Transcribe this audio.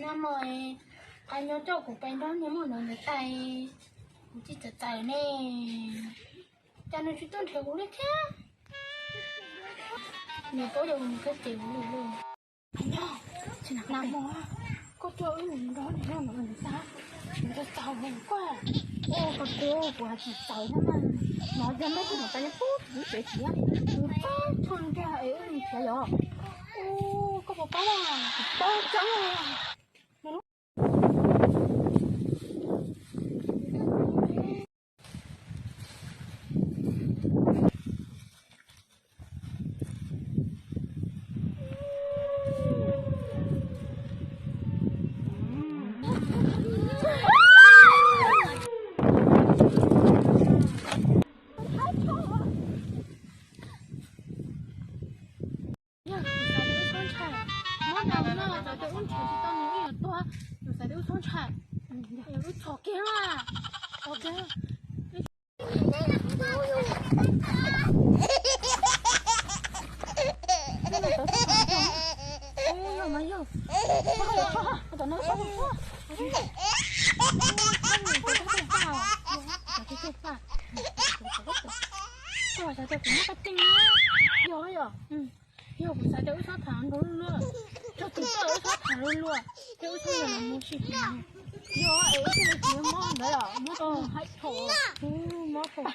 Hnub no qab nyob coj kuv pais nrog niam mus nrog niam tais, kuv tsis txawj txawj ne, cas nws tsis tuaj nrhiav kuv li thiab. Nws paub yog nws koj ces kuv lwm lwm. Nag hmo koj coj wb mus nrog niam tais, niam tais txaus kuv koj. Ua koj tuag kuv hais tsis txawj no mas, no yog neb tsis mus tas nyob pub kuv tsev tiag, kuv txaus txhua ntiag es wb mus nrhiav yom. Ua koj puas paub, kuv paub tseeb. Yog kuv xav tias wb txhob ntshai, muab ntaus no xav tias wb nrhiav tsis tau nws wb yuav tuag, kuv xav tias wb txhob ntshai, wb txhos kiag na, txhos kiag. Yog, yog, yog kuv xav tias wb txhob tham luag luag, txog tus txoj wb txhob tham luag luag, thiab wb txhob yog los mus sim. Yog es wb thiaj li tsis mob ntawd los muab tus haib thaum, mob thaum.